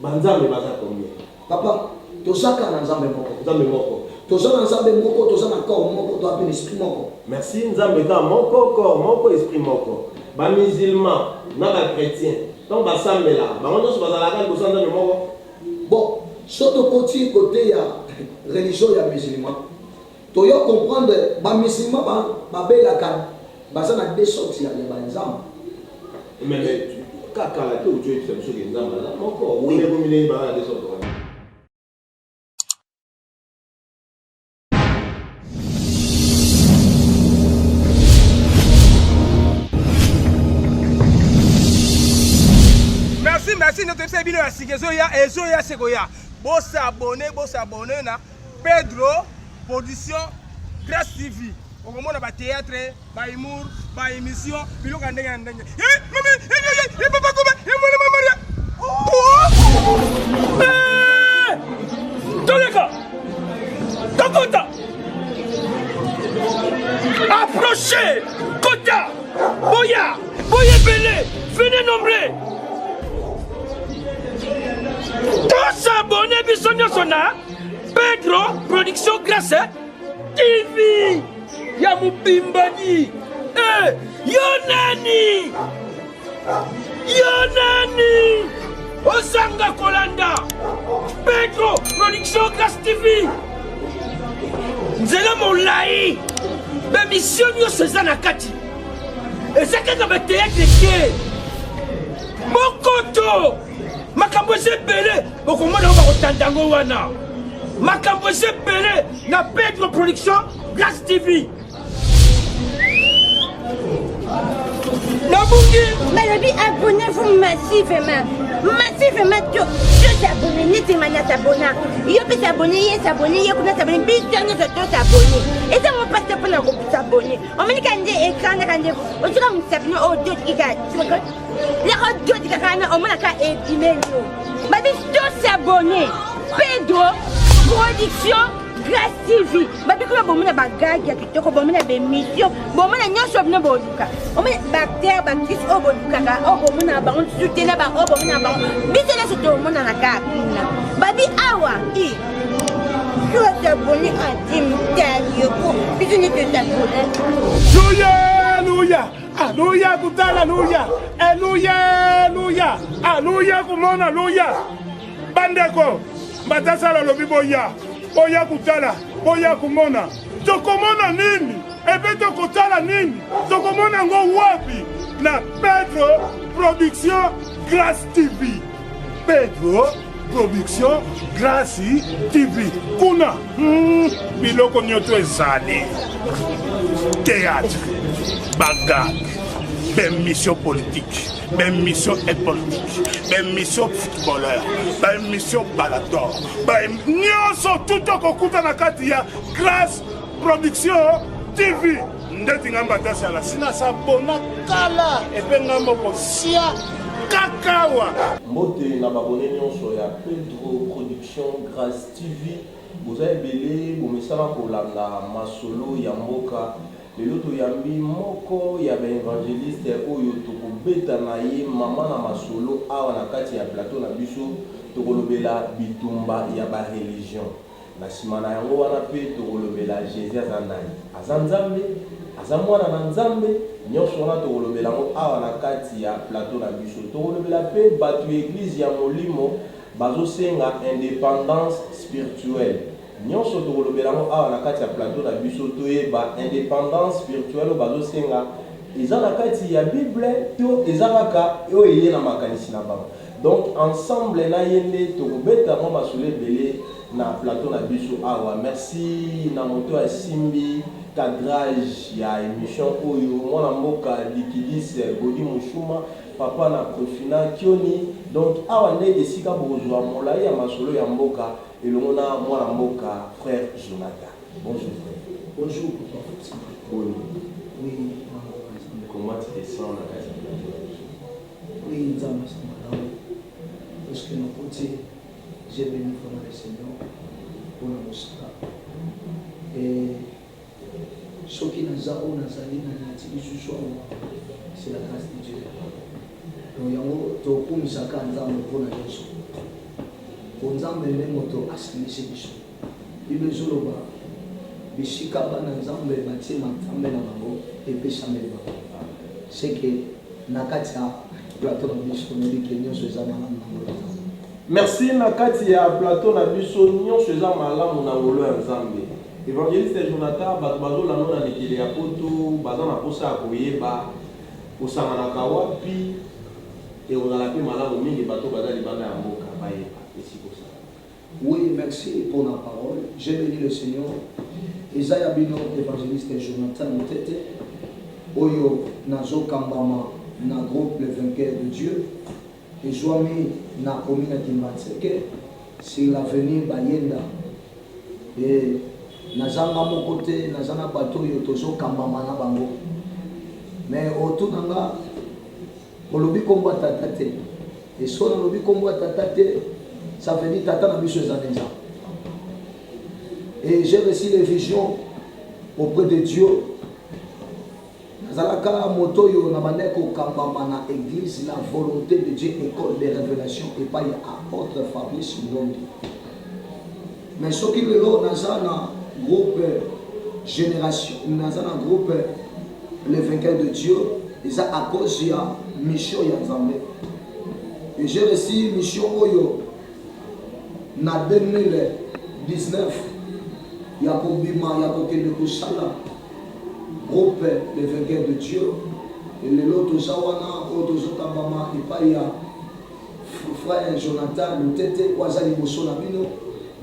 Ba nzambe baza combien? Papa, toza kaka na Nzambe moko. Nzambe moko. Toza na Nzambe moko, toza na corps moko, toza pe na esprit moko. Merci, Nzambe kaka moko, corps moko, esprit moko. Ba musulmans na ba chretiens tango basambelaka, bango nionso bazalaka kaka liboso ya Nzambe moko? Bon, soki tokoti cote ya religion ya musulman, toyo comprendre ba musulmans ba babelaka baza na deux sortes ya ba Nzambe. Mais mais kaka kala te owuti oyebisa biso ke Nzambe aza moko. Oui. Ekomi ndenge baza na deux sortes wana. Merci, merci, nde toyebisa bino ya sika ezoya, ezoya se koya. Bosabone, bosabone na Pedro Production Grace TV. Okomona ba théâtre, ba humour, ba émission, biloko ya ndenge na ndenge. Eh, mama, eh, eh, eh, eh, papa Koba, eh, mwana mama Maria. Oh! Eh! Toleka! Tokota! Approchez! Kota! Boya! Boya ebele! Venez nombreux! Tosabone biso nyonso na Pedro Production Grace TV ya mobimbani eh, yo nani yo nani ozanga kolanda Pedro Production Grace TV nzela molai bemisio nyonso eza na kati eza kaka bateatre te bokoto makambo eza ebele bokomona yango bakotanda yango wana makambo eza ebele na pedro production grace tv nabungi balobi abonnez-vous massivement massivement to to s'abonner neti nga na s'abonna yo mpe s'abonner ye s'abonner ye kuna s'abonner biso nyonso to s'abonner eza ngo mpasi te mpo na kosabonner omoni ka nde écran naka nde ozoka mosapi no oyo dotikika yaka dotikaka wana omonaka ebimeli yo babi to s'abonner pedro production grace tv babi kuna bomona bagage ya kitoko bomona bemission bomona nyonso bino boluka omona baacteur baactrice oyo bolukaka oyo bomonaka bango lisusu te na baoyo bomonaka bango biso nyonso tomonana kaka kuna babi awa i tosabone antimtalioko biso nyonso tosabone luya luya aluya kutala luya eluya luya aluya kumona luya Bandeko, Mbatasala alobi boya, boya kotala, boya komona. Tokomona nini? Epe tokotala nini? Tokomona yango wapi? Na Pedro Production Grace TV. Pedro Production Grace TV. Kuna biloko nyoto ezali. Théâtre, bagag, bemission politique. Ba emission politique, ba emission footballeur, ba emission balador, ba nyonso tout okokuta na kati ya Grace Production TV. Ndeti nga mbatasi ala sina sabona kala epe nga moko sia kakawa. Mbote na ba abonnes nionso ya Pedro production grace TV boza ebele bomesana kolanda masolo ya mboka Lelo toyambi moko ya ba evangelistes oyo tokobeta na ye mama na masolo awa na kati ya plateau na biso, tokolobela bitumba ya ba religions. Na sima na yango wana pe tokolobela Jesus aza nani? Aza Nzambe? Aza mwana na Nzambe? Nionso wana tokolobela yango awa na kati ya plateau na biso. Tokolobela pe batu ya eglise ya molimo bazosenga independance spirituelle. Nionso tokolobela yango awa na kati ya plateau na biso toyeba independance spirituelle oyo bazo senga eza na kati ya bible to eza kaka oyo eye na makanisi na bango donc ensemble na ye nde tokobeta mwa masolo ebele na plateau na biso awa merci na moto oyo asimbi cadrage ya emission oyo mwana mboka Dikidis Gody Mushuma papa na Prefina Kioni donc awa nde esika bokozua molayi ya masolo ya mboka Elongo na mwana mboka frère Jonathan. Bonjour frère. Bonjour papa Foti. Boni? Oui, na ngolu ya Nzambe. Comment tu te sens na kati ya plateau na biso? Oui, Nzambe aza malamu. Lorsque nakoti, j'ai beni vraiment le Seigneur pona mosala. Et soki naza oyo nazali na nati lisusu awa, c'est la grâce de Dieu. Donc yango tokumisaka Nzambe pona nyonso. Po Nzambe nde moto asangisi biso. Bible ezoloba bisika bana Nzambe batie matambe na bango epesameli bango. Ce que na kati ya plateau na biso nayebi ke nionso eza malamu na ngolu ya Nzambe. Merci na kati ya plateau na biso nionso eza malamu na ngolu ya Nzambe. Evangeliste Jonathan batu bazolanda yo na mikili ya poto baza na posa ya koyeba osanganaka wapi ekozala pe malamu mingi batu oyo baza libanda ya mboka bayeba esika osanganaka. Oui merci pona parole j'ai beni le seigneur eza ya bino evangeliste Jonathan Lutete oyo nazo kambama na groupe le vainqueur de Dieu ezwami na commune ya Kimbanseke sur l'avenue Bayenda et naza nga moko te naza na bato oyo tozo kambama na bango mais otuna nga Olobi kombo ya tata te. Et soki nalobi kombo ya tata te, ça veut dire tata na biso eza nde Nzambe. Et j'ai reçu les visions auprès de Dieu. Nazalaka moto oyo nabandaki kokambama na eglise la volonté de Dieu école de révélation epai ya apôtre Fabrice Ndondi. Mais soki lelo naza na groupe génération, naza na groupe le vainqueur de Dieu, eza à cause ya mission ya Nzambe. Et j'ai reçu mission oyo na 2019 ya kobima ya kokende kosala groupe le vainqueur de Dieu. Et lelo toza wana oyo tozokambama epai ya Frère Jonathan Lutete oyo aza liboso na bino,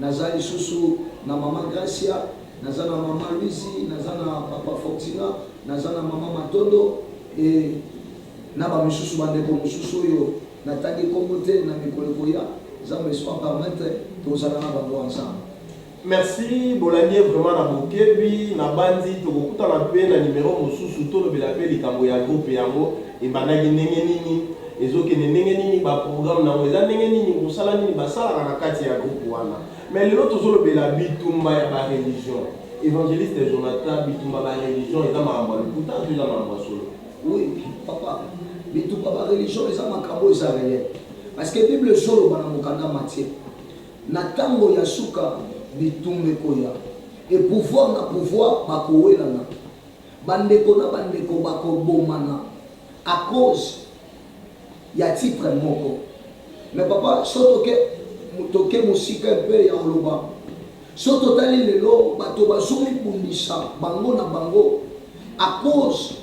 naza lisusu na mama Gracia, naza na mama Luizi, naza na papa Fortuna, naza na mama Matondo et na ba misusu ba ndeko mosusu oyo natangi kombo te, na mikolo ekoya Nzambe soki a permettre tozala na bango ensemble. Merci bolandi ye vraiment na bokebi nabanzi tokokutana pe na numero mosusu tolobela pe likambo ya groupe yango ebandaki ndenge nini ezokende ndenge nini ba programme nango eza ndenge nini mosala nini basalaka na kati ya groupe wana mais lelo tozolobela bitumba ya ba religion evangeliste Jonathan bitumba ba religion eza makambo ya lokuta to eza makambo ya solo? Oui papa bitumba ba religion eza makambo oyo eza reel parce que bible ezoloba na mokanda Matthieu Na tango ya suka bitumba ekoya et pouvoir na pouvoir bakowelana, ba ndeko na ba ndeko bakobomana à cause ya titre moko. Mais papa soki toke toke mosika un peu ya koloba, soki totali lelo bato bazomibundisa bango na bango à cause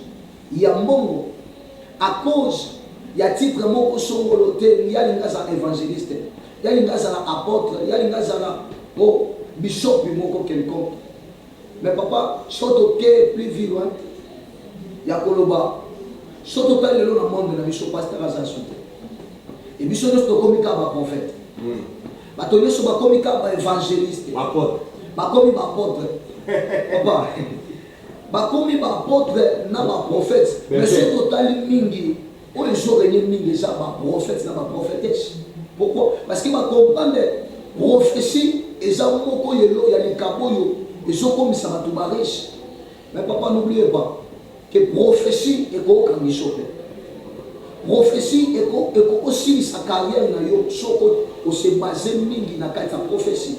ya mbongo à cause ya titre moko songolo te ye alingi azala evangeliste ye alingi azala apotre ye alingi azala oh bishop moko quelconque mais papa soki toke plus vie loin ya koloba soki totali lelo na monde na biso pasteur aza su te e biso nyonso tokomi kaka ba prophète bato nyonso bakomi kaka ba evangeliste bakomi ba apotre papa Bakomi ba apotres na ba prophètes mais soki totali mingi oyo ezo regner mingi eza ba prophètes na ba prophetesses pourquoi parce que ba comprendre prophetie eza moko yelo ya likabo oyo ezokomisa bato ba riche mais papa n'oubliez pas que prophetie ekokangiso pe prophetie ekokosilisa carrière na yo soko ose base mingi na kati ya prophetie.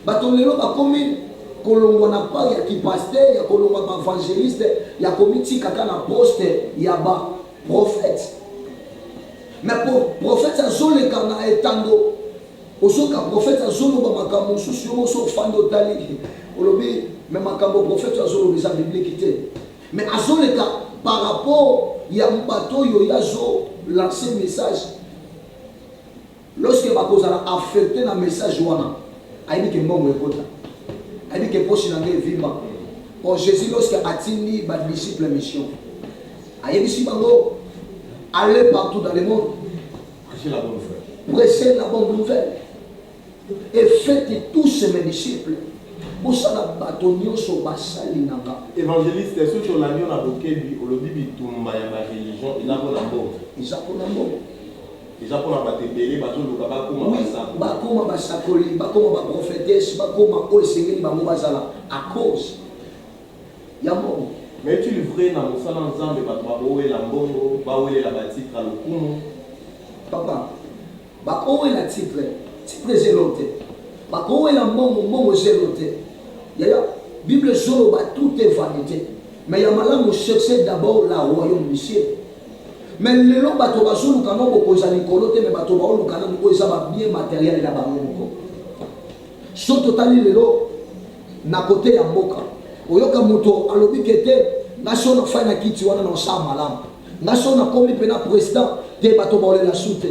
Bato lelo bakomi kolongwa na part ya ki pasteur, ya kolongwa ba evangeliste, ya komitika kaka na poste ya ba prophète. Mais prophète azoleka na etando, ozoka prophète azoloba makambo mosusu, yo moko ofandi otali, olobi mais makambo prophète azoloba eza biblique te. Mais azoleka par rapport ya bato oyo ye azo lancer message. Lorsque bakozala affecte na message wana, ayebi ke mbongo ekota, ayebi ke poche na ngai evimba. Or Jesus lorsque atindi ba disciples mission, ayebisi bango allez partout dans le monde, prêchez la bonne nouvelle, prêchez la bonne nouvelle et faites tous mes disciples. Bosala bato nyonso basali na nga. Evangeliste, soki olandi yo na bokebi, olobi bitumba ya ba religion eza mpo na mbongo. Eza mpo na mbongo. Eza pona batu ebele bazoluka bakoma Oui, basakoli. bakoma basakoli, bakoma ba prophetesse, bakoma oyo esengeli bango bazala à cause ya mbongo. Mais est-il vrai na mosala Nzambe batu bakowela mbongo, bawelela ba titre ya lokumu? Papa, bakowela titre. Titre eza eloko te. Bakowela mbongo, mbongo eza eloko te. Yaya, Bible ezoloba tout est vanite. Mais ya malamu cherchez d'abord la royaume du ciel. Mais lelo bato bazoluka nao bokonzi ya likolo te, mais bato baoluka nanu oyo eza ba bien materiel ya bango moko. Soki totali lelo na kote ya mboka, oyoka moto alobi ke te nga soki nafandi na kiti wana naosala malamu, nga soki nakomi pena president te bato baolela su te.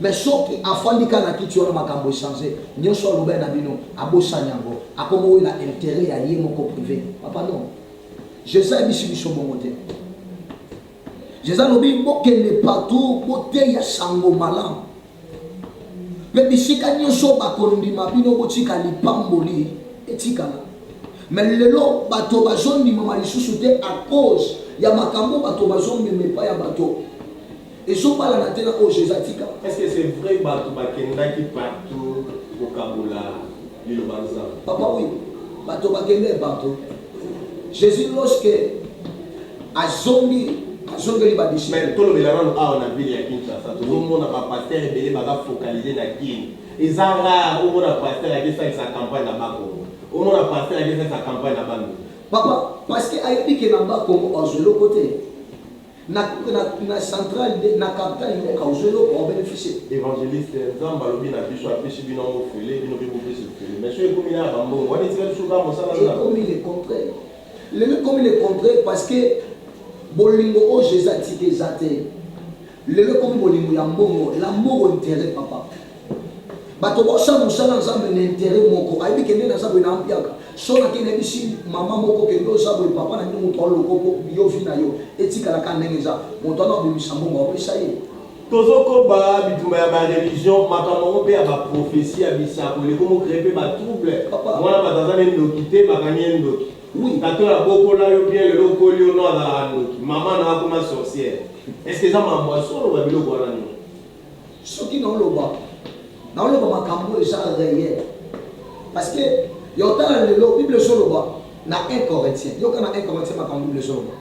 Mais soki afandi kaka na kiti wana makambo e changer, nionso alobaki na bino abosani yango, akoma owela interet ya ye moko prive. Papa non. Jesus ayebisi biso bongo te. Jesus alobi bokende partout boteya sango malamu. Pe bisika nionso bakondima bino botika lipamboli etikala. Mais lelo bato bazondimama lisusu te à cause ya makambo bato bazomema epai ya bato. Ezobalana te na oyo Jesus atika. Est ce que c'est vrai batu bakendaki partout kokabola liloba nzambe? Papa oui bato bakende partout Jesus lorsque azongi azongeli ba disciples. Mais tolobela nanu awa na ville ya Kinshasa tozomona ba pasteurs ebele baza focalise na kin eza rare omona pasteur ake salisa campagne na bas congo omona pasteur ake salisa campagne na bandundu. Papa parce que ayebi ke na bas congo azua eloko te. Na na na centrale nde na capital mboka ozui eloko o beneficier. Evangeliste nzambe alobi na biso apesi bino yango ofele bino pe bopesa ofele mais soki ekomi na ya ba mbongo wana etikali lisusu kaka mosala nzambe. Ekomi le contraire lelo ekomi le contraire parce que bolingo oyo Jesus atika eza te lelo ekomi bolingo ya mbongo l'amour interet papa. Bato baosala mosala ya Nzambe na interet moko. Ayebi ke nde naza boye na mpiaka. So nake nayebisi mama moko ke nde oza boye papa na bino moto aoloko po yo vie na yo etikala kaka ndenge eza. Moto wana akobimisa mbongo akopesa ye. Tozo koba bitumba ya ba religion, makambo yango pe ya ba prophetie ya bisakweli ekomi ko creer pe ba trouble. Papa. Muana bato aza ne ndoki te bakangi ye ndoki. Oui. Tata oyo abokola yo bien lelo okoli yo non azalaka ndoki. Maman na yo akoma sorcière. Est ce que eza makambo ya solo ba biloko wana nionso? Soki naoloba naoloba makambo oyo eza reel parce que ya otala lelo bible ezoloba na 1 Corinthiens yoka na 1 Corinthiens makambo bible ezoloba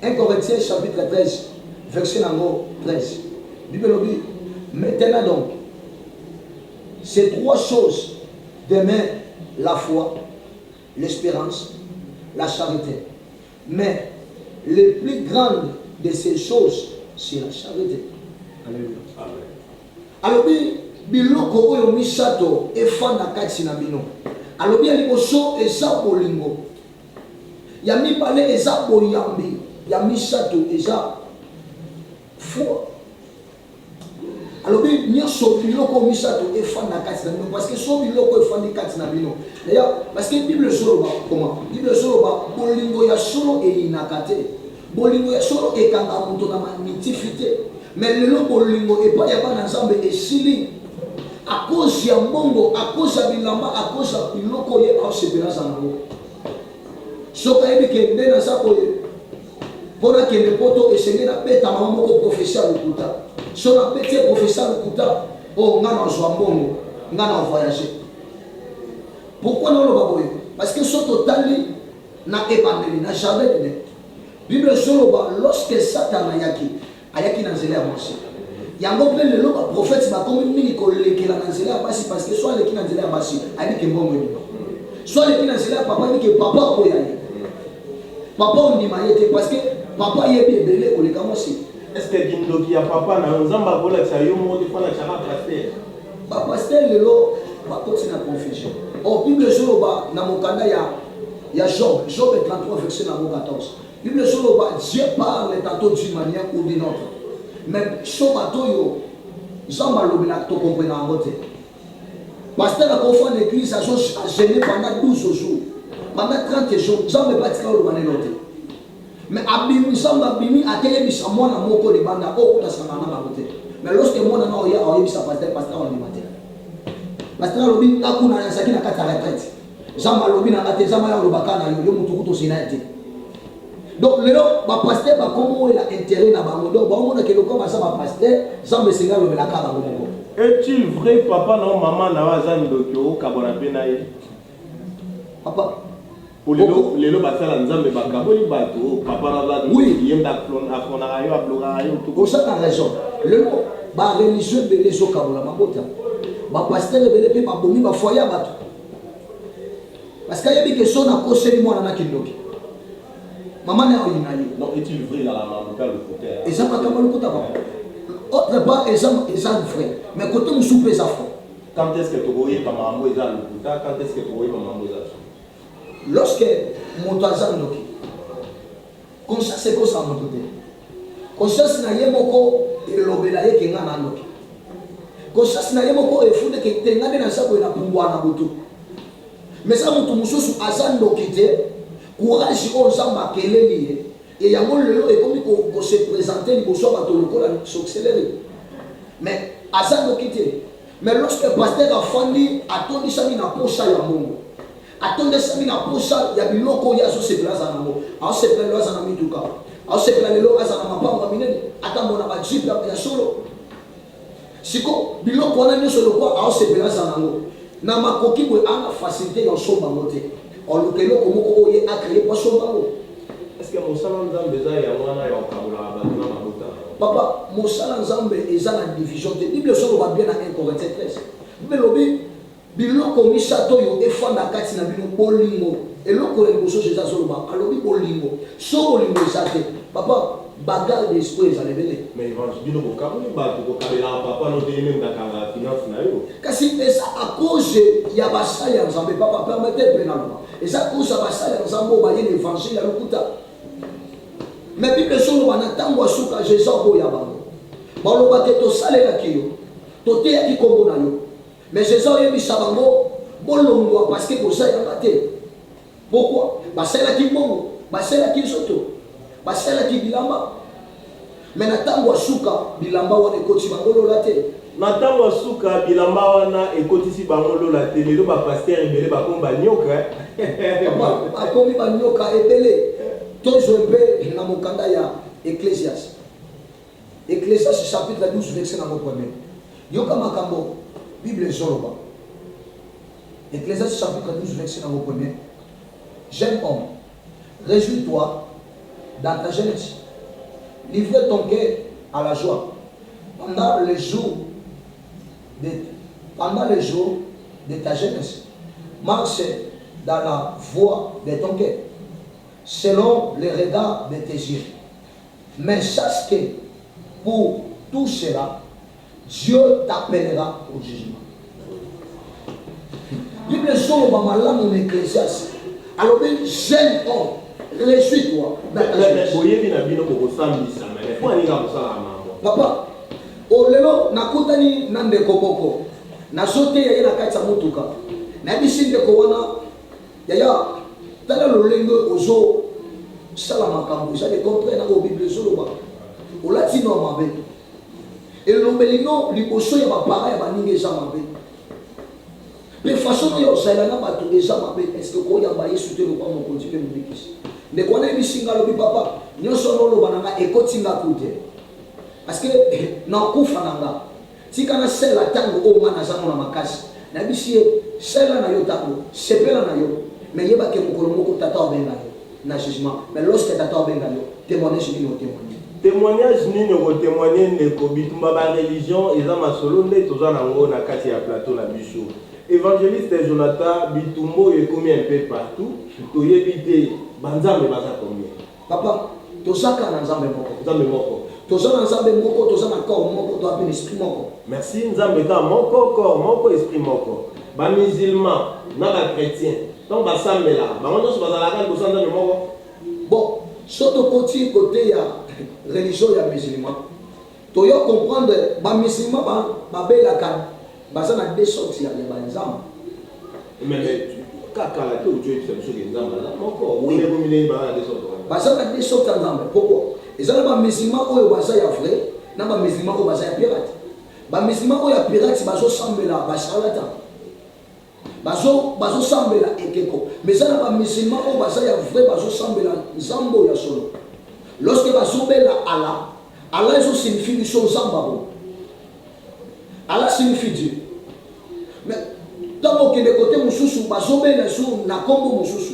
1 Corinthiens chapitre 13 verset nango 13 bible elobi maintenant donc ces trois choses demeurent la foi l'espérance la charité Mais le plus grande de ces choses c'est la charite. Alleluia. Amen. Alobi biloko oyo misato efanda kati na bino. Alobi ya liboso eza bolingo, ya mibale eza boyambi, ya misato eza foi. Alobi nionso biloko oyo misatu efanda kati na bino parce que soki biloko oyo efandi kati na bino d'ailleurs parce que bible ezoloba comment bible ezoloba bolingo ya solo eyinaka te bolingo ya solo ekanga moto na manitifi te mais lelo bolingo epai ya bana nzambe esili à cause ya mbongo à cause ya bilamba à cause ya biloko ye aosepela aza nango Soki ayebi ke nde naza boye po nakende poto esengeli nabeta mama moko prophetie ya lokuta. Soki nabeti ye prophetie ya lokuta oh nga nazua mbongo nga na voyager. Pourquoi naoloba boye? Parce que soki totali na ebandeli na jardin d'Eden bible ezoloba lorsque satana ayaki Ayaki na nzela ya mwasi. Yango pe lelo ba prophètes bakomi mingi kolekela na nzela ya basi parce que soki aleki na nzela ya basi ayebi ke mbongo ebima. Soki aleki na nzela ya papa ayebi ke papa akoya ye. Papa ondima ye te parce que papa ayebi ebele koleka mwasi. Est ce que kindoki ya papa na yo nzambe akolakisa yo moko te faut alakisa kaka pasteur? Ba pasteur lelo bakoti na confusion. Or bible ezoloba na mokanda ya ya Job, Job 33 verset na yango 14. Bible ezo loba Dieu parle tantot d'une manière ou d'une autre mais biso bato oyo Nzambe alobelaka to comprenaka yango te. Pasteur akofanda eglise azo jeûner pendant 12 jours, pendant 30 jours, Nzambe pe atika oloba nelo te. Mais abimi Nzambe abimi akeyebisa mwana moko libanda oyo kuta asangana na bango te. Mais lorsque mwana na oya aoyebisa pasteur, pasteur andima te. Pasteur alobi nga kuna nazalaki na kati ya retraite. Nzambe alobi na nga te, Nzambe aya oloba ka na yo, yo mutu kutu ozela ye te. Donc lelo ba pasteur bakomi owela interet na bango, donc baomona ke lokola baza ba pasteur, Nzambe esengeli alobela ka bango moko. Est-il vrai papa na yo maman na yo aza ndoki okabwana pe na ye? Papa. Po lelo lelo basala nzambe bakaboli batu oh papa na aza ndoki ye nde afronaka yo ablokaka yo tout. Oza na raison lelo ba religion ebele ezo kabola mabota. Ba pasteur ebele pe babomi ba foyer ya bato. Parce que ayebi ke so nakoseli mwana na kindoki. Mama na oyina ye. Non, est-il vrai dans la mamuka lokuta? Eza makambo lokuta papa. Autre part eza eza vrai, mais côté mosusu pe eza faux. Quand est-ce que tokoyeba makambo eza lokuta? Quand est-ce que tokoyeba makambo eza solo? Lorsque moto aza ndoki, conscience ekosa moto te. Conscience na ye moko elobela ye ke nga na ndoki. Conscience na ye moko efunde ke te nga nde naza boye na pumbwa na butu. Mais eza moto mosusu aza ndoki te, courage oyo Nzambe akeleli ye, et yango lelo ekomi ko, ko se presenter liboso ya bato lokola sorcellerie. Mais aza ndoki te. Mais lorsque pasteur afandi atondisami na posa ya mbongo, atondisami na posa ya biloko oyo azo sepela azala nango, azo sepela lelo azala na mituka, azo sepela lelo azala na mapango ya minene, atambola na ba jeep ya solo. Siko biloko wana nionso lokwa azo sepela azala nango, na makoki boye aza na facilite ya osomba yango te, aluka eloko moko oyo ye a creer po asomba yango. Est ce que mosala Nzambe eza yango wana ya kokabolaka bato na mabota na bango? Papa, mosala Nzambe eza na division te. Bible ezo loba bien na 1 Corinthiens 13. Bible elobi biloko misato oyo efanda kati na bino, bolingo. Eloko ya liboso Jesus azo loba, alobi bolingo. Soki bolingo eza te, papa, bagarre d'esprit ezala ebele. Mais Evans, bino bokaboli batu, kokabelaka papa no te, ye nde mutu akangaka finance na yo. Kasi eza à cause ya basali ya Nzambe. Papa, permettez pe naloba. Eza cause ya basali ya Nzambe oyo baye na evangile ya lokuta. Mais Bible ezoloba na tango ya suka Jesus akoya bango. Baloba ke tosalelaki yo, toteyaki kombo na yo. Mais Jesus ayebisa bango bolongwa parce que boza ya nga te. Pourquoi? Basalelaki mbongo, basalelaki nzoto, basalelaki bilamba. Mais na tango ya suka bilamba wana ekotisi bango lola te. Na tango ya suka bilamba wana ekotisi bango lola te lelo ba pasteur ebele bakomi ba nioka eh. Papa bakomi ba nioka ebele tozwe mpe na mokanda ya Ecclesias Ecclesias chapitre 12 verset nango premier yoka makambo bible ezoloba Ecclesias chapitre 12 verset nango premier jeune homme rejouis toi dans ta jeunesse livre ton cœur à la joie pendant le jour de pendant le jour de ta jeunesse marche dans la voie de ton cœur selon le regard de tes yeux mais sache que pour tout cela Dieu t'appellera au jugement. Bible ezoloba malamu na Ecclesiaste. Alobi jeune homme, réjouis-toi dans ta jeunesse. Boyebi na bino bokosambisama, mais mpo na nini kaka kosalaka mambo? Papa, o lelo nakutani na ndeko moko, nazoteya ye na kati ya motuka. Nayebisi ndeko wana, yaya, tala lolenge ozo sala makambo, eza le contraire na oyo Bible ezoloba. Olati no mabe. Elobeli no liboso ya ba parents ya baninga eza mabe. Pe façon no ya osalela na batu eza mabe. Est ce que oko yamba Yesu te lokola mokonzi pe mobikisi? Ndeko wana ayebisi nga alobi papa nionso wana oloba na nga ekoti nga coup te. Parce que na kufa na nga. Tika na sela tango oyo nga naza ngo na makasi. Nayebisi ye sela na yo tango, sepela na yo mais yeba ke mokolo moko tata obenga yo na jugement. Mais lorsque tata obenga yo, temoignage nini o temoigner? Temoignage nini oko temoigner ndeko, bitumba ba religion eza masolo nde toza nango na kati ya plateau na biso. Evangeliste Jonathan bitumba oyo ekomi un peu partout, toyebi te ba nzambe baza combien? Papa, toza kaka na Nzambe moko. Nzambe moko. Toza na Nzambe moko, toza na corps moko, toza pe na esprit moko. Merci, Nzambe kaka moko, corps moko, esprit moko. Ba musulmans na ba chretiens tango basambelaka, bango nionso bazalaka kaka liboso ya Nzambe moko? Bon, soki tokoti cote ya religion ya musulman, toyo comprendre ba musulman ba babelaka baza na deux sortes ya ba nzambe. Mais mais kaka kala te ojo yebisa biso ke nzambe aza moko. Oui. Ekomi ndenge baza na deux sortes wana. Baza na deux sortes ya nzambe. Pourquoi? Eza na ba musulman oyo baza ya vrai na ba musulman oyo baza ya pirate. Ba musulman oyo ya pirate bazo sambela ba charlatan. Bazo bazo sambela ekeko. Mais eza na ba musulman oyo baza ya vrai bazo sambela nzambe oyo ya solo. Lorsque bazo bela Allah, Allah ezo signifie biso nzambe abo. Allah signifie Dieu. Mais tango okende kote mosusu bazo bela su na kombo mosusu.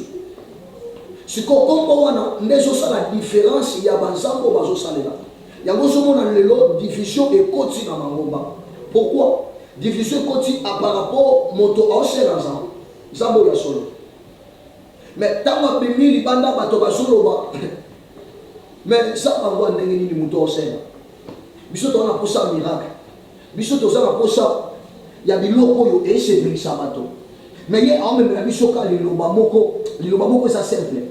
Siko kombo wana nde ezo sala difference ya ba nzambe oyo bazo salela. Yango ozo mona lelo division ekoti na mangomba. Pourquoi? Division ekoti à par rapport moto aosela nzambe nzambe oyo ya solo mais ntango abimi libanda bato bazoloba mais nzambe yango ya ndenge nini moto aosela biso toza na mposa ya miracle biso toza na mposa ya biloko oyo esepelisa bato mais ye aomemela biso kaka liloba moko liloba moko eza simple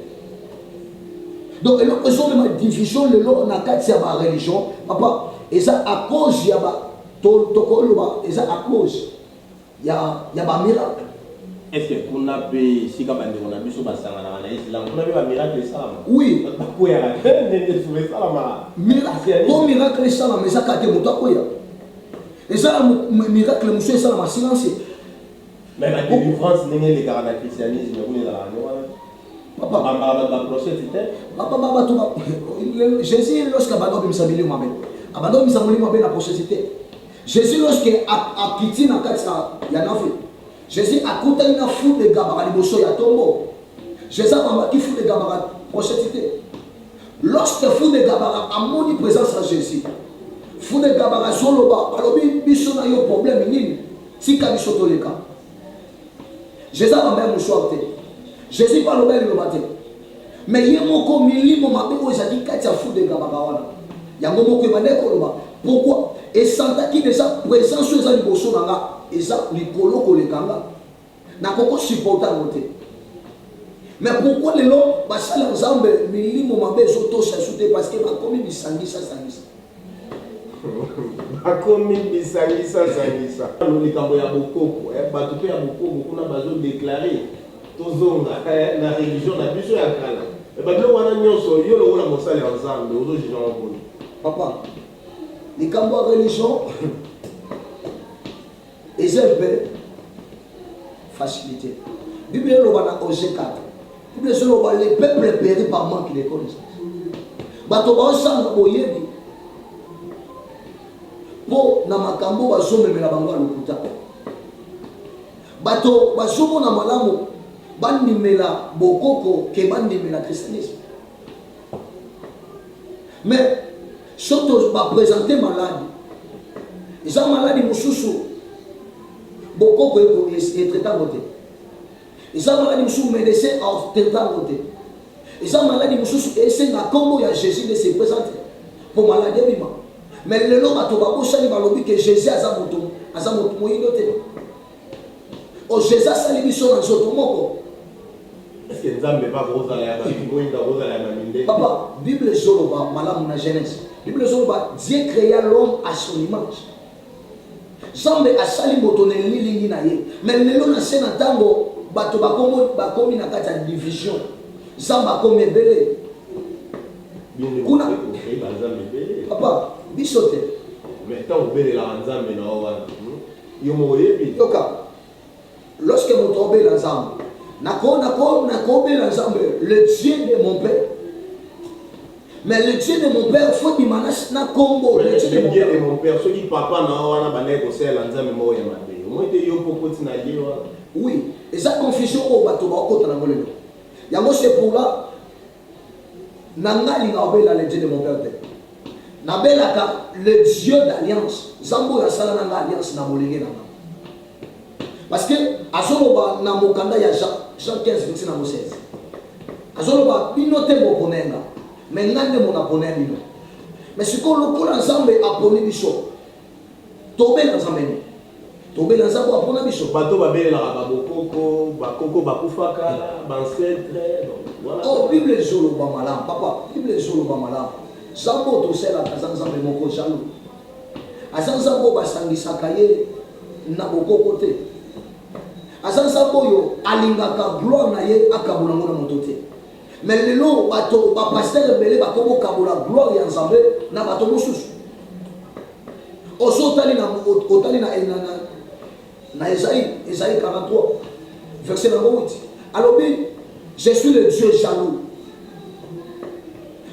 donc eloko ezomema division lelo na kati ya bareligion papa eza à cause ya ba tokoloba eza à cause ya, ya bamiracle. Est ce que kuna pe esika ba ndeko na biso basanganaka na islam kuna pe ba miracle esalama? Oui. Bato bakweyaka te ndenge souvent esalamaka. Miracle, po miracle esalama eza kaka te moto akweya. Eza na miracle mosusu esalama silencieux. Mais ba delivrance ndenge elekaka na christianisme kuna ezalaka ndenge wana te. Papa. Babambaka bato ba clochette te. Babamba bato ba Jésus lorsque abanda kobimisa milimo mabe abanda kobimisa molimo mabe na clochette te. Jesus lorsque akiti na kati ya nafe Jesus akutani na fou de gabara liboso ya tombo. Jesus abambaki fou de gabara clochette te. Lorsque fou de gabara amoni présence ya Jesus fou de gabara azoloba alobi biso na yo problème nini? Tika biso toleka. Jesus abamba ye mouchoir te. Jesus pe aloba ye liloba te. Mais ye moko milimo mabe oyo ezalaki kati ya fou de gabaka wana yango moko ebandaki koloba. Pourquoi? Esantaki dejà presence oyo eza liboso na nga eza likolo koleka nga. Nakoki ko supporter yango te. Mais pourquoi lelo basali ya Nzambe milimo mabe ezotosa esu te parce que bakomi bisangisa sangisa. Bakomi bisangisa sangisa. Likambo ya bokoko eh, bato pe ya bokoko kuna bazo declarer tozonga eh, na religion na biso ya kala. Mais ba biloko wana nionso yo lokola mosali ya Nzambe ozo juger yango boni? Papa, likambo ya religion Eza un peu facilite. Bible eloba na Osee 4. Bible ezoloba le peuple périt par manque de connaissance. Bato baosanga boyebi mpo na makambo bazomemela bango ya lokuta. Bato bazomona malamu bandimela bokoko ke bandimela christianisme. Mais soki to ba presenter maladi eza maladi mosusu bokoko etraite yango te eza maladi mosusu medecin atraite yango te eza maladi mosusu esenga nkombo ya jésus nde se présente mpo maladi ebima mais lelo bato babosani balobi ke jésus aza moto aza moto moyindo te Oh Jesus asali biso na nzoto moko. Est-ce que Nzambe pa kozala ya bato moyindo akozala ya ba mindele? Papa, Bible ezoloba malamu na Genèse. Bible ezoloba Dieu créa l'homme à son image. Nzambe asali moto na elilingi na ye. Mais lelo na se na ntango bato bakomo bakomi na kati ya division. Nzambe akomi ebele. Kuna ba nzambe ebele. Papa, biso te. Mais ntango obelelaka Nzambe na yo wana, Yo moko oyebi. Yoka, lorsque moto obela Nzambe, nako nako nako bela Nzambe, le Dieu de mon père. Mais le Dieu de mon père faut bima na na kombo le Dieu de mon père. de mon père soki papa na yo wana bandaki kosalela Nzambe moko ya mabe. Omoni te yo mpo okoti na ye wana. Oui, eza confusion oyo bato bakota nango lelo. Yango c'est pour là Na nga alinga obela le Dieu de mon père te. Nabelaka le Dieu d'alliance. Nzambe oyo asala na nga alliance na bolenge na nga. Parce que azoloba na mokanda ya Jean, Jean 15 verset nango 16. Azoloba bino te bopona nga, mais nga nde mona pona bino. Mais sikoyo lokola Nzambe aponi biso, tobela Nzambe nini? Tobela Nzambe oyo apona biso. Bato babelelaka ba bokoko, ba koko bakufa kala, ba ancetres, donc wana. Oh bible ezo loba malamu papa, bible ezo loba malamu. Nzambe oyo tosalelaka aza Nzambe moko jaloux. Aza Nzambe oyo basangisaka ye na bokoko te. Aza Nzambe oyo alingaka gloire na ye akabola yango na moto te. Mais lelo bato ba pasteurs ebele bakomi kokabola gloire ya Nzambe na bato mosusu. Oso otali na otali na na na, na Esaïe, Esaïe 43 verset nango 8 alobi je suis le Dieu jaloux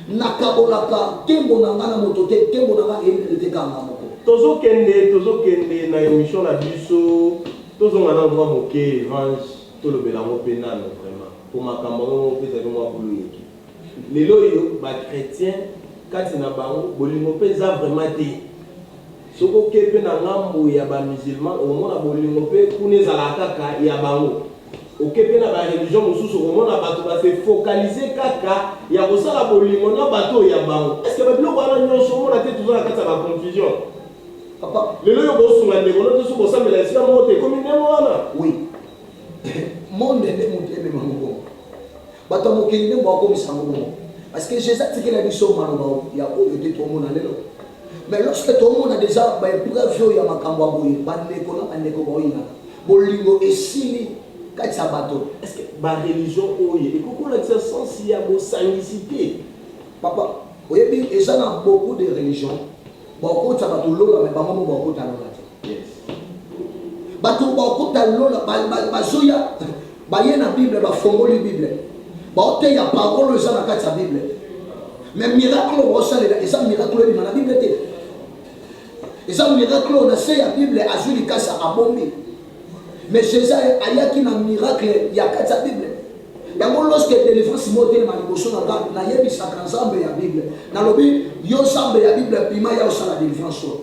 nakabolaka nkembo na nga na moto te nkembo na nga emerite kaka nga moko. Tozokende tozokende na emission na biso tozonga nanu mwa moke Evange tolobela yango pe nanu vraiment po makambo yango moko pe ezali mwa buluyeke. Lelo oyo ba chretiens kati na bango bolingo pe eza vraiment te. Soki oke mpe na ngambo ya ba musulman okomona bolingo mpe kuna ezalaka kaka ya bango. Oke mpe na ba religion mosusu okomona bato ba se focaliser kaka ya kosala bolingo na bato oyo ya bango. Est ce que ba biloko wana nionso omona te toza na kati ya ba confusion? Papa. Lelo yo okosunga ndeko no te soki bosambela esika moko te ekomi ndenge wana? Oui. Monde nde mutu emema ngo bongo. Bato ya mokili nde bakomisa yango bongo. Parce que Jesus atikela biso maloba ya oyo te tomona lelo. Mais lorsque tomona dejà ba epreuve oyo ya makambo ya boye, bandeko na bandeko baoyinana. Bolingo esili kati ya bato. Est ce que ba religion oyo ekoki kolakisa sens ya bosangisi te? Papa, oyebi eza na beaucoup de religions bakokotisa bato lola mais bango moko bakokota lola te. Yes. Bato bakokota lola bazoya baye na Bible bafongoli Bible baoteya parole oyo eza na kati ya Bible mais miracle oyo baosalela eza miracle oyo ebima na Bible te. Eza miracle oyo na se ya Bible azwi likasa abombi. Mais Jesus ayaki na miracle ya kati ya Bible. Yango lorsque delivrance moko etelema liboso na nga, nayebisaka Nzambe ya Bible. Nalobi, yo Nzambe ya Bible bima ya osala delivrance oyo.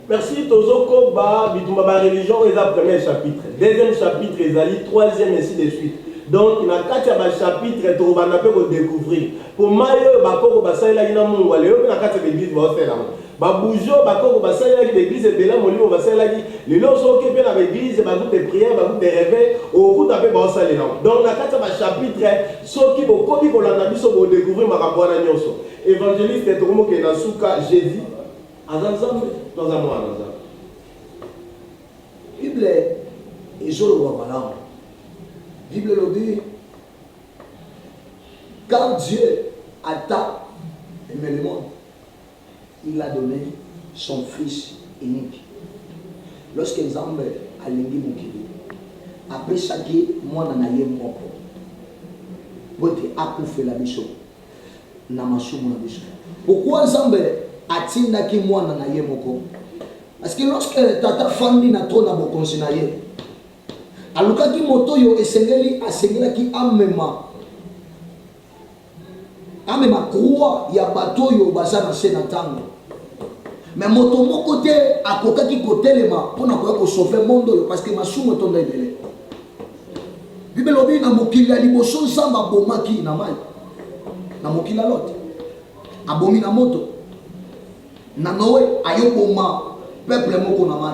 Merci tozo koba bitumba ba religion oyo eza premier chapitre deuxième chapitre ezali troisième ainsi de suite donc na kati ya ba chapitre tokobanda pe ko decouvrir po mayi oyo ba koko basalelaki na mungwa lelo pe na kati ya ba eglise baosalela yango ba bougie oyo ba koko basalelaki ba eglise ebele ya molimo basalelaki lelo soki oke pe na ba eglise ba groupe de prière ba groupe de reveil okokuta pe baosalela yango donc na kati ya ba chapitre soki bokobi kolanda biso bo decouvrir makambo wana nionso evangeliste tokomi kokende na suka Jesus Aza Nzambe to aza mwana na Nzambe? Bible ezoloba malamu. Bible elobi quand Dieu a tant aimé le monde, il a donné son fils unique. Lorsque Nzambe alingi mokili, apesaki mwana na ye moko po ete akufela biso. na masumu na biso. Pourquoi Nzambe atindaki mwana na ye moko? Parce que lorsque tata afandi na trone ya bokonzi na ye, alukaki moto oyo esengeli asengelaki amema amema croix ya bato oyo baza na se na ntango. Mais moto moko te akokaki kotelema mpo na koya kosauve monde oyo parce que masumu etonda ebele. Bible elobi na mokili ya liboso Nzambe abomaki na mai, na mokili ya Lot, abomi na moto, na Noe ayoboma peuple moko na mai.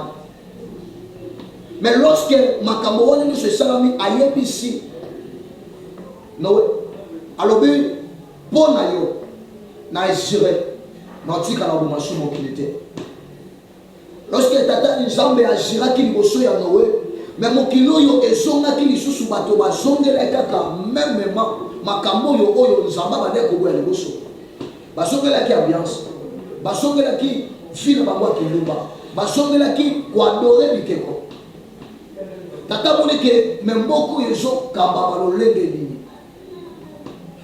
Mais lorsque makambo wana nyonso esalami, ayebisi Noe, alobi mpo na yo na jure naotikala koboma su mokili te. Lorsque Tata Nzambe agiraki liboso ya Noe, mais mokili oyo ezongaki lisusu bato bazongelaki kaka memement makambo oyo oyo Nzambe abandaki koboya liboso. Bazongelaki ambiance, bazongelaki vie na bango ya kindumba, bazongelaki ko adorer bikeko. Tata amoni ke mais mboka oyo ezokambama lolenge nini?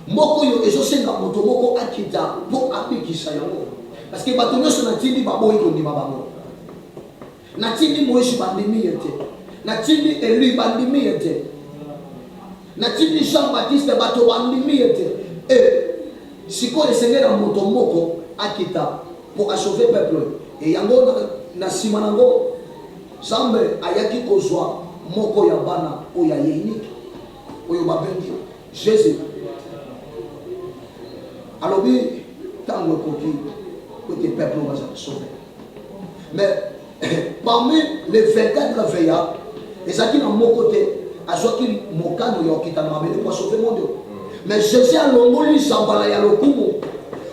Mboka oyo ezo senga moto moko akita po abikisa yango. Parce que bato nionso natindi baboyi kondima bango. Natindi Moïse bandimi ye te. Natindi Elie bandimi ye te. Natindi Jean Baptiste bato bandimi ye te. Et sikoyo esengeli na moto moko akita po a sauver peuple oyo. Et yango na, na sima nango Nzambe ayaki kozwa moko ya bana oyo ya ye unique. Oyo babengi Jesus alobi tango ekoki po ete peuple oyo bazala sauve. Mais parmi les 24 veillards ezalaki na moko te azwaki mokano ya kokita na mabele po asauve monde oyo. Mais Jesus alongoli zambala ya lokumu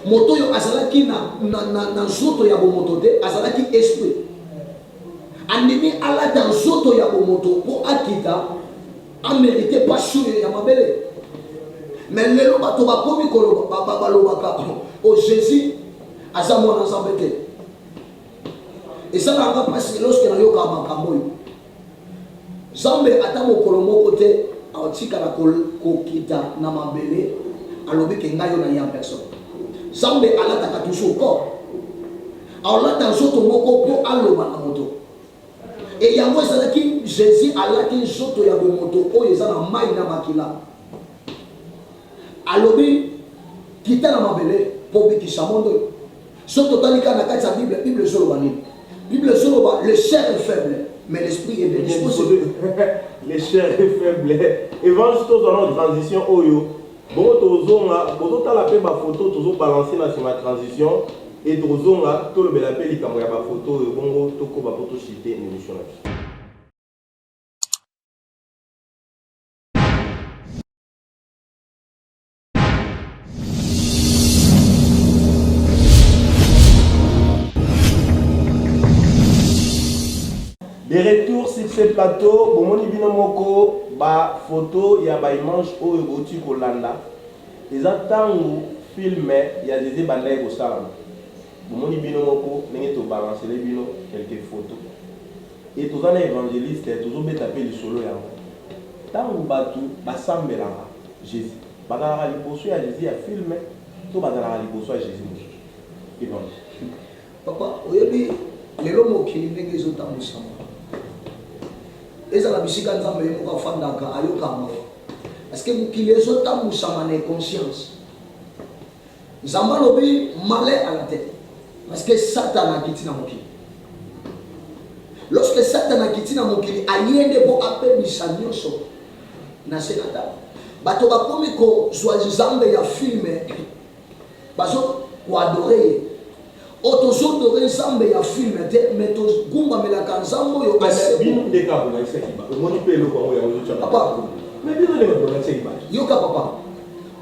moto oyo azalaki na, na, na, na nzoto ya bomoto te, azalaki esprit. Andimi alata nzoto ya bomoto po akita A merite pasi oyo ya mabele. Mais lelo bato bakomi koloba balobaka oh Jesus aza mwana Nzambe te. Esalaka nga pasi lorsque nayokaka makambo oyo. Nzambe ata mokolo moko te akotikala kokita na mabele alobi ke ngai yo na ye en personne. Nzambe alataka toujours corps. Aolata nzoto moko po aloba na moto. Et yango ezalaki Jesus alati nzoto ya bomoto oyo eza na mayi na makila. Alobi kita na mabele po obikisa monde oyo. Soki totali kaka na kati ya Bible, Bible ezoloba nini? Bible ezoloba le chair est faible mais l'esprit est bien disposé. Le chair est faible. Evange tozwa na transition oyo bongo tozonga bozotala mpe bafoto tozobalanse na nsima transition e tozonga tolobela mpe likambo ya bafoto oyo bongo tokoba mpo toshite na émission na biso. De retour sur ce plateau, bomoni bino moko ba photo ya ba image oyo bouti kolanda eza ntango film ya Zeze bandaki kosalama. Bomoni bino moko ndenge tobalancele bino quelques photos. Et toza na evangeliste tozobeta pe lisolo yango. Tango batu basambelaka Jesus, bazalaka liboso ya Jesus ya film to bazalaka liboso ya Jesus mosusu? Evange. Papa, oyebi lelo mokili ndenge ezotambwisama, ezala bisika Nzambe ye moko afandaka ayokaka mawa, parce que mokili ezotambwisama na inconscience. Nzambe alobi malin à la tete parce que satana akiti na mokili. Lorsque satana akiti na mokili aye nde po abebisa nyonso na se na table. Bato bakomi kozwa Nzambe ya film bazo koadore ye. Oyo tozodore Nzambe ya film te mais togumbamelaka Nzambe oyo bino nde kaka bolakisaki bato omoni mpe eloko yango yango ezotya papa. Mais bino nde bato bolakisaki bato. Yoka papa.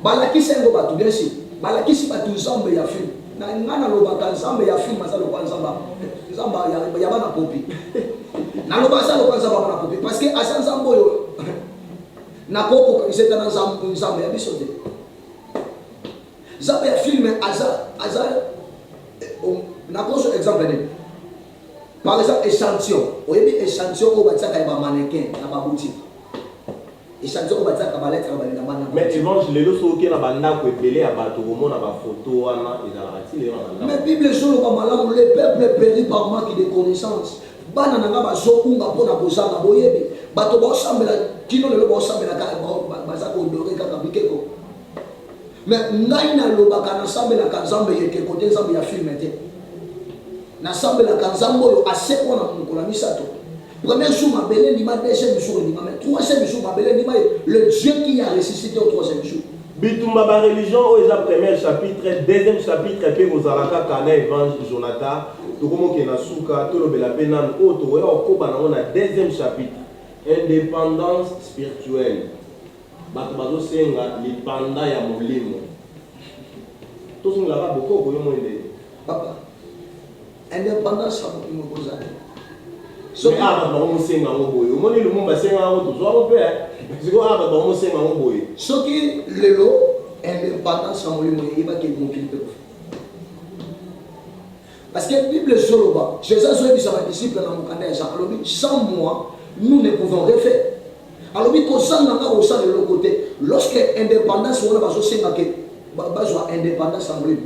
Balakisi yango batu bien sur balakisi batu nzambe ya film na nga nalobaka nzambe ya film aza lokola nzambe nzambe ya bana popi naloba aza lokola nzambe ya bana popi parce que aza nzambe oyo nakokokanisa ete na nzambe ya biso te nzambe ya film aza aza nakozwa exemple nini par exemple échantillon oyebi échantillon oyo batiaka ya bamannequin na baboutique Echantillon oyo batiaka ba lettre na ba bilamba na Mais Evange lelo soki oke na ba ndako ebele ya bato okomona ba photo wana ezalaka ti lelo na ba ndako. Mais bible ezoloba malamu le peuple perit par manque de connaissance bana na nga bazobunga mpo na kozanga boyebi bato baosambela kino lelo baosambela kaka baza koodore kaka bikeko mais ngai nalobaka nasambelaka nzambe ya ekeko te nzambe ya filme te nasambelaka nzambe oyo asekwa na mokolo ya misato Premier jour mabele ndima, deuxième jour ndima, mais troisième jour mabele ndima ye, le Dieu qui a ressuscité au troisième jour. Bitumba ba religion oyo eza premier chapitre, deuxième chapitre pe ekozala kaka na Evange Jonathan, tokomi okende na suka, tolobela pe nanu oyo tokoya kokoba nango na deuxième chapitre, independance spirituelle, batu bazosenga lipanda ya molimo, tozongela kaka bokoko yo omoni ndenge. Papa, Independance ya molimo ekozala te. Soki awa bato bakomosenga yango boye, omoni Lumumba asenga yango, tozwa yango mpe sikoyo awa bato bakomosenga yango boye. Soki lelo independance ya molimo eyebaki mokili mpe kufa. Parce que Bible ezoloba, Jésus azoyebisa ba disciples na mokanda ya Jean, alobi sans moi nous ne pouvons rien faire. Alobi kozanga nga kosala eloko te. Lorsque independance wana bazosenga ke bazwa independance ya molimo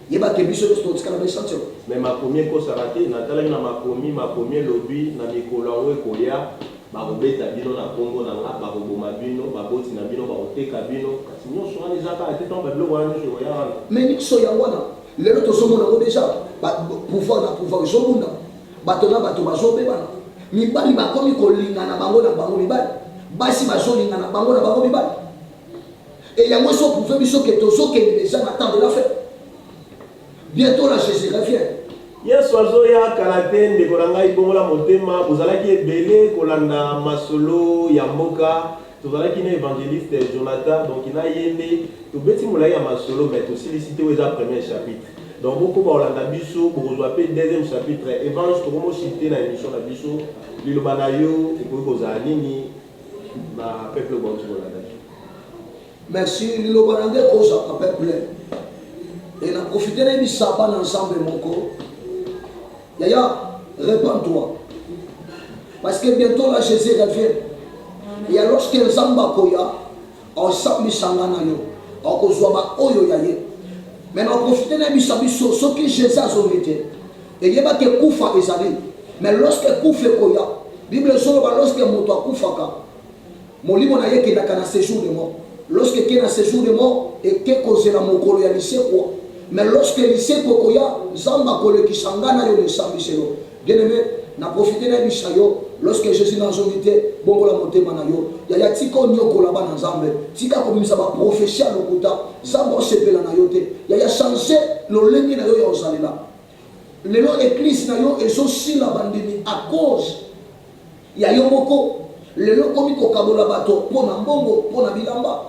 Yeba ke biso nionso tokotikala ba echantillon. Mais makomi ekosaka te, natalaki na makomi, makomi elobi na mikolo yango ekoya, bakobeta bino na kombo na nga, bakoboma bino, baboti na bino bakoteka bino, kasi nionso wana eza kaka te tango ba biloko wana nionso ekoya wana. Mais nionso yango wana lelo tozomona yango dejà, ba pouvoir na pouvoir ezobunda, bato na bato bazobebana, mibali bakomi kolingana bango na bango mibali, basi bazolingana bango na bango mibali. Et yango ezo prouver biso que tozo kende dejà na temps de la fin. Bientot là Jesus revient. Yesu azoya kala te ndeko na ngai bongola motema bozalaki ebele kolanda masolo ya mboka tozalaki na evangeliste Jonathan donc na ye nde tobeti molayi ya masolo mais tosilisi te oyo eza premier chapitre donc bokoba kolanda biso bokozwa pe deuxième chapitre evange tokomo chute na emission na biso liloba na yo ekoki kozala nini na peuple oyo bauti kolanda biso. Merci liloba na ngai ekozaka peuple et na profite nayebisa bana nzambe moko yaya repends toi parce que bientôt là Jésus revient et alors que nzambe akoya osambisa nga na yo okozwa baoyo ya ye mais na profite nayebisa biso soki Jésus azongi te eyeba ke kufa ezali mais lorsque kufa ekoya bible ezoloba lorsque moto akufaka Molimo na ye ekendaka na sejour de mort. Lorsque eke na sejour de mort, eke kozela mokolo ya lisekwa. Mais lorsque lisekwa ekoya, Nzambe akolekisa nga na yo na esambiselo. Bien aime, na profite nayebisa yo, lorsque Jesus nazongi te, bongola motema na yo. Yaya tika oniokola bana Nzambe, tika kobimisa ba prophetie ya lokuta, Nzambe osepela na yo te. Yaya change lolenge na yo ya ozalela. Lelo eglise na yo ezosila bandimi à cause ya yo moko. Lelo okomi kokabola bato mpo na mbongo, mpo na bilamba,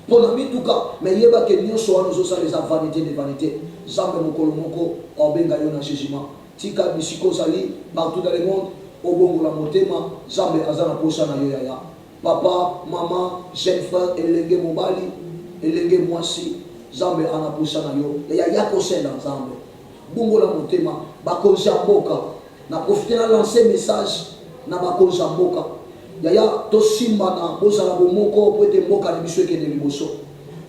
mpo na mituka, mais yeba ke nionso wana ozosala eza vanite de vanite. Nzambe mokolo moko aobenga yo na jugement. Tika bisika ozali partout dans le monde obongola motema Nzambe aza na posa na yo yaya. Papa, maman, jeune frère, elenge mobali, elenge mwasi Nzambe a na posa na yo yaya yaka osalela Nzambe. Bongola motema. Bakonzi ya mboka na profite na lancer message na bakonzi ya mboka yaya tosimbana bozala bomoko po ete mboka na biso ekende liboso.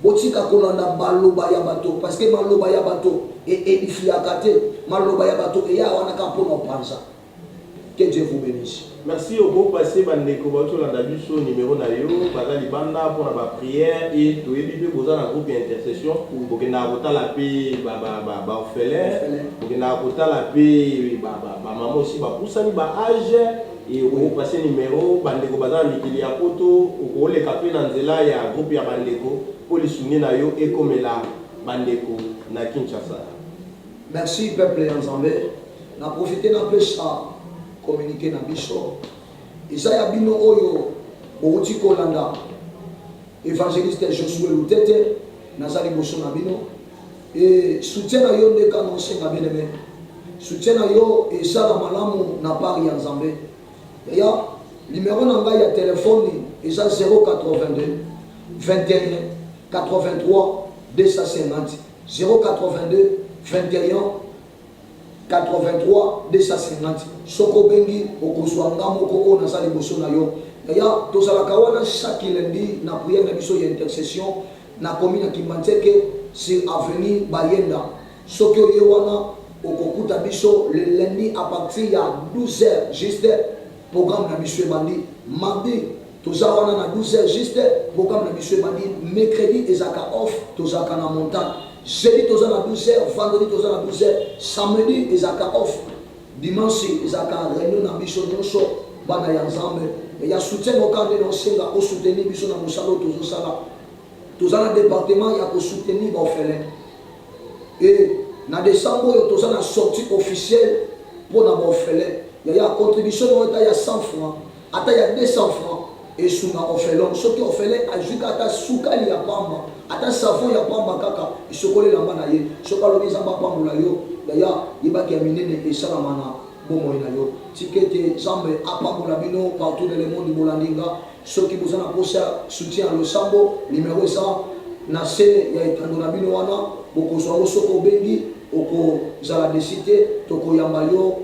Botika kolanda baloba ya bato parce que maloba ya bato e edifiaka te, maloba ya bato eya wana kaka pona kopanza. Que Dieu vous benisse. Merci oko passe ba ndeko bauti kolanda biso numero na yo baza libanda pona ba prière et toyebi pe boza na groupe ya intercession bokendaka kotala pe ba ba ba orphelin bokendaka kotala pe ba ba maman aussi bapusani ba age Et oko passer numero ba ndeko baza na mikili ya poto okoleka pe na nzela ya groupe ya ba ndeko po lisungi na yo ekomela ba ndeko na Kinshasa. Merci peuple ya Nzambe, na profite na pesa communique na biso eza ya bino oyo bowuti kolanda Evangeliste Josue Lutete, naza liboso na bino et soutien na yo nde kaka naosenga bien aime, soutien na yo esala malamu na part ya Nzambe yaya, numero na ngai ya telephone eza 082 21 83 250 082 21 83 250 soki obengi okozua nga moko oyo naza liboso na yo yaya tozalaka wana chaque lundi na prière na biso ya intercession na commune ya Kimbanseke sur avenue Bayenda soki oye wana okokuta biso le lundi à partir ya 12 heures juste programme na biso ebandi mardi Toza wana na 12 heures juste, programme na biso ebandi mercredi ezalaka off, tozalaka na montagne. Jeudi toza na 12 heures, vendredi toza na 12 heures, samedi ezalaka off, dimanche ezalaka reunion na biso nionso bana ya Nzambe. Ya soutien na yo kaka nde naosenga o soutenir biso na mosala oyo tozosala. Toza na departement ya ko soutenir ba orphelins. Et na decembre oyo toza na sortie officielle pona ba orphelins. Yaya contribution na yo ata ya 100 francs, ata ya 200 francs esunga orphelin. Soki orphelin azui kaka ata sukali ya pamba, ata savon ya pamba kaka esokoli elamba na ye. Soki alobi Nzambe apambola yo, yaya yeba ke ya minene esalama na bomoi na yo. Tika ete Nzambe apambola bino partout dans le monde bolandi nga. Soki boza na posa ya soutien ya losambo, numero eza na se ya etando na bino wana, bokozwa yango soki obengi, okozala deçu te, tokoyamba yo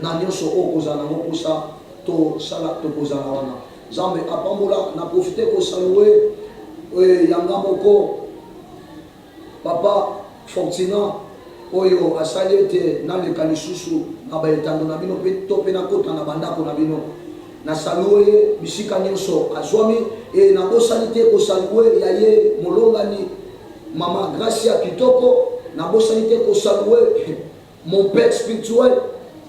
na nionso oyo okozala nango posa tosala, tokozala wana. Nzambe apambola, na profiter ko saluer ya nga moko Papa Fortunat oyo asali ete naleka lisusu na ba etando na bino mpe to mpe nakota na ba ndako na bino. Na saluer ye bisika nionso azwami et nabosani te ko saluer ya ye molongani mama Gracia Kitoko, nabosani te ko saluer Mon père spirituel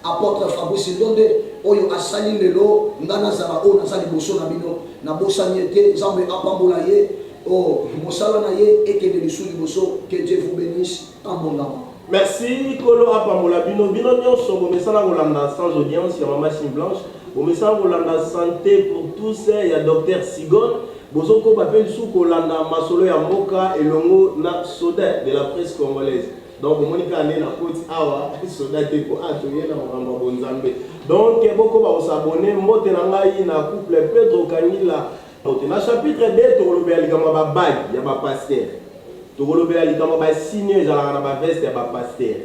apotre Fabrice Ndonde oyo asali lelo nga nazala oyo naza liboso na bino nabosani ye te Nzambe apambola ye oh mosala na ye ekende lisu liboso que Dieu vous benisse abondamment. Merci nkolo apambola bino bino nionso bomesana kolanda sans audience ya mama chine blanche bomesana kolanda sante pour tous ya docteur sigon bozokoba pe lisusu kolanda masolo ya mboka elongo na soda de la presse congolaise Donc omoni kaka nde na koti awa soda te po ah toye na makambo ya bonzambe. Donc bokoba ko s'abonner mbote na ngai na couple Pedro Kangila. Mbote na chapitre 2 tokolobela likambo ya ba bague ya ba pasteur. Tokolobela likambo ya ba signe oyo ezalaka na ba veste ya ba pasteur.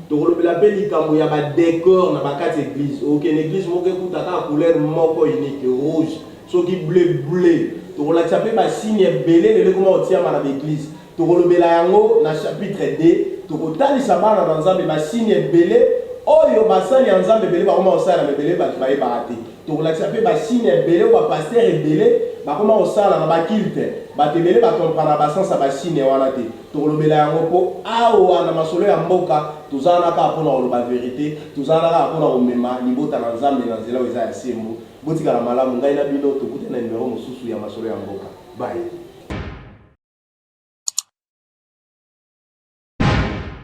Tokolobela pe likambo ya ba decor na ba kati eglise. Okende eglise moko ekuta kaka couleur moko unique rouge soki bleu bleu. Tokolakisa pe ba signe ebele lelo ekoma kotiama na ba eglise. Tokolobela yango na chapitre ii. Tokotalisa bana na Nzambe ba signe ebele oyo basali ya Nzambe ebele bakoma kosala na ebele bato bayebaka te. Tokolakisa pe ba signe ebele oyo ba pasteurs ebele bakoma kosala na ba culte. Bato ebele ba comprendra ba sens ya ba signe wana te. Tokolobela yango po awa na masolo ya mboka toza wana kaka pona koloba verite, toza wana kaka pona komema libota na Nzambe na nzela oyo eza ya sembo. Botikala malamu, ngai na bino tokutani na numero mosusu ya masolo ya mboka. Bye.